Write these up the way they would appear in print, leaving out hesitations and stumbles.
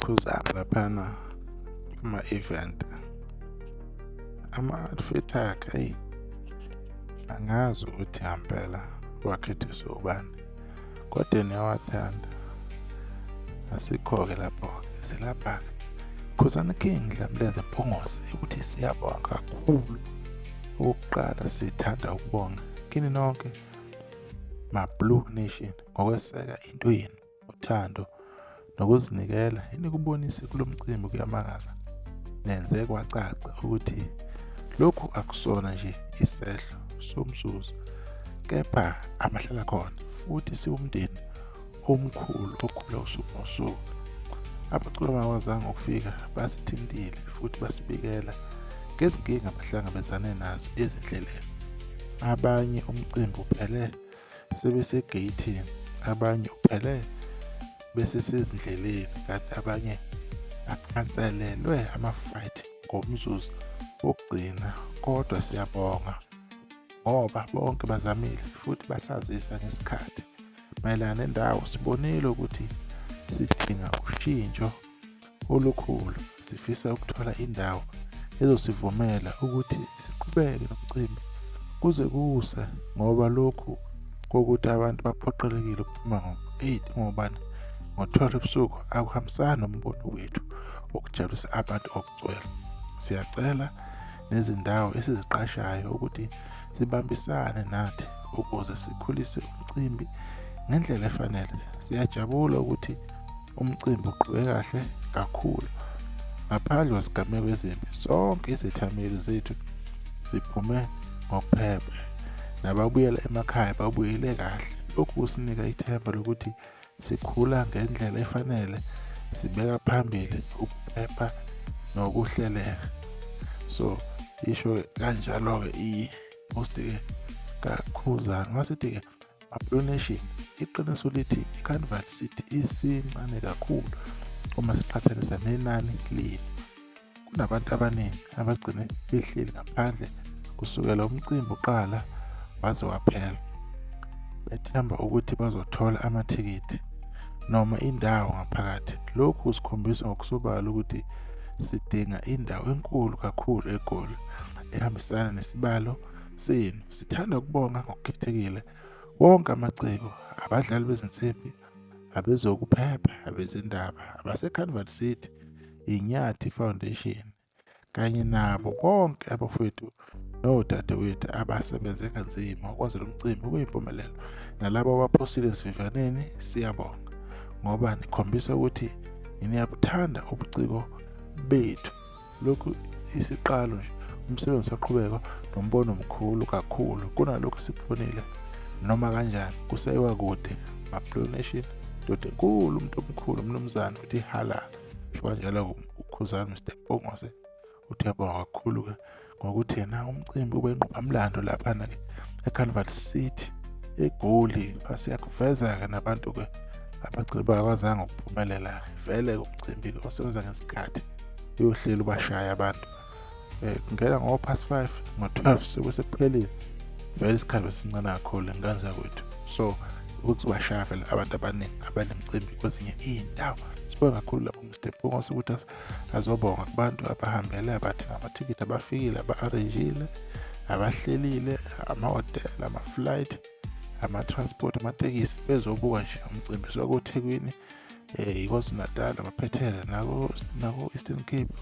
Khuzani laphana kuma-event. Ama-outfit akhe eyi angazi ukuthi ngampela wakhethiswe ubani kodwa yena uyawathanda. Asikho-ke lapho-ke silapha-ke Khuzani King Dlamlenze Mpungose ukuthi siyabonga kakhulu. Okokuqala sithanda ukubonga kini nonke ma-Blue Nation ngokweseka into yenu, uthando nokuzinikela enikubonise kulo mcimbi kuyamangaza. Nenze kwacaca ukuthi lokhu akusona nje isehlo somzuzu kepha amahlalakhona futhi siwumndeni omkhulu okhula usuku nosuku. Abaculi abakwazanga ukufika basithintile futhi basibikela ngezinkinga abahlangabezane nazo ezindleleni. Abanye umcimbi uphele sebesegeyithini, abanye uphele besesezindleleni kanti abanye bakhanselelwe ama-flight ngomzuzu wokugcina kodwa siyabonga ngoba bonke bazamile futhi basazisa ngesikhathi. Mayelana nendawo sibonile ukuthi sidinga ushintsho olukhulu. Sifisa ukuthola indawo ezosivumela ukuthi siqhubeke nomcimbi kuze kuse ngoba lokhu kokuthi abantu baphoqelekile ukuphuma ngo-8 ngobani ngo-12 ebusuku akuhambisani nombono wethu wokujabulisa abantu okugcwele. Siyacela nezindawo esiziqashayo ukuthi sibambisane nathi ukuze sikhulise umcimbi ngendlela efanele. Siyajabula ukuthi umcimbi uqhube kahle kakhulu ngaphandle kwezigameko ezimbi. Zonke izethameli zethu ziphume ngokuphepha nababuyela emakhaya babuyele kahle. Lokhu kusinika ithemba lokuthi sikhula ngendlela efanele, sibeka phambili ukuphepha nokuhleleka. So isho kanjalo-ke i-post-ke kaKhuzani wasithi-ke Blue Nation, iqiniso lithi i-Carnival City isincane kakhulu uma siqhathanisa nenani lenu. Kunabantu abaningi abagcine behleli ngaphandle kusukela umcimbi uqala waze waphela, bethemba ukuthi bazothola amathikithi noma indawo ngaphakathi. Lokhu kusikhombisa ngokusobala ukuthi sidinga indawo enkulu kakhulu eGoli ehambisana nesibalo senu. Sithanda ukubonga ngokukhethekile wonke amaciko, abadlali bezinsimbi, abezokuphepha, abezindaba, abaseCarnival City, iNyathi Foundation kanye nabo bonke abafowethu nodadewethu abasebenze kanzima ukwenza lo mcimbi ube yimpumelelo nalabo abaphosile esivivaneni siyabonga ngoba nikhombisa ukuthi niyabuthanda ubuciko bethu. Lokhu isiqalo nje, umsebenzi usaqhubeka nombono mkhulu kakhulu kunalokhu esikubonile noma kanjani kuseyiwa kude. Ma-Blue Nation, ndoda enkulu, umuntu omkhulu, umnumzane uthi halala. Usho kanjalo uKhuzani Mr Mpungose uthi uyabonga kakhulu-ke ngokuthi yena umcimbi ube ingqophamlando laphana-ke eCarnival City eGoli. Siyakuveza-ke nabantu-ke abagcine bangakwazanga ukuphumelela-ke vele-ke umcimbi-ke osebenza ngesikhathi uyohleli ubashaya abantu kungena ngo-past 5 ngo-12 sebe sekuphelile vele isikhathi besincane kakhulu ngane zakwethu so ukuthi ubashaya vele abantu abaningi abanemicimbi kwezinye iy'ndawo. Sibonga kakhulu lapho Mr Mpungose ukuthi azobonga kubantu abahambele abathenga amathikithi abafikile aba-arrangile abahlelile amahhotela ama-flight ama-transport amatekisi bezobuka nje umcimbi suka koThekwini iKwaZulu-Natal amaphethelo nako-Eastern Cape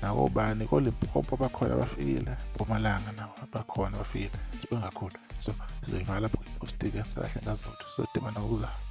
nakobani koLimpopo bakhona abafikile Mpumalanga nabo bakhona abafikile. Sibonge kakhulu. So sizoyivala lapho i-post-ke sakahle ngazi ukuthi sizodibana ngokuzayo.